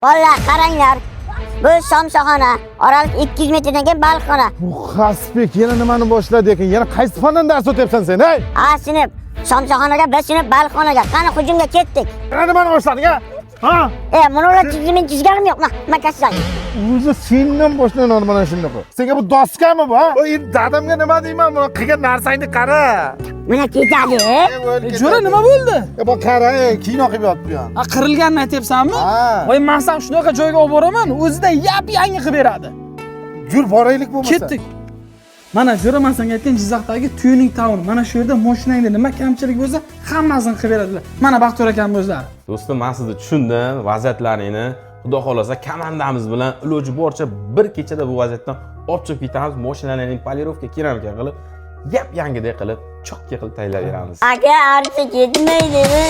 Bolalar, qaranglar. Bu somsaxona. Oraliq 200 metrdan keyin baliqxona. Bu xasbek yana nimani boshladi ekan? Yana qaysi fandan dars o'tyapsan sen, ey? A sinf somsaxonaga, B sinf baliqxonaga. Qani, hujumga ketdik. Yana nimani boshlading, ha? Ha? E, buni ular men chizganim yo'q. Ma, kassan. O'zi sendan boshlanadi mana shunaqa. Senga bu doskami bu, ha? Endi dadamga nima deyman, buni qilgan narsangni qara. Mana ketadi. Jo'ra, nima bo'ldi? E, bu qara, ey, kino qilib yotibdi. Ha, qirilganini aytyapsanmi? Ha. Voy, man seni shunaqa joyga olib boraman, o'zidan yap yangi qilib beradi. Yur, boraylik bo'lmasa. Ketdik. Mana jo'ra, man senga aytgan Jizzaxdagi Tuning Town. Mana shu yerda mashinangda nima kamchilik bo'lsa, hammasini qilib beradilar. Mana Baxtiyor akamni o'zlari. Do'stim, man sizni tushundim, vaziyatlaringni. Xudo xohlasa, komandamiz bilan iloji boricha bir kechada bu vaziyatdan olib chiqib ketamiz. Mashinalarni polirovka, keramika qilib, yap yangidek qilib, chokka qilib tayyorlab beramiz. Aka, archa ketmaydimi?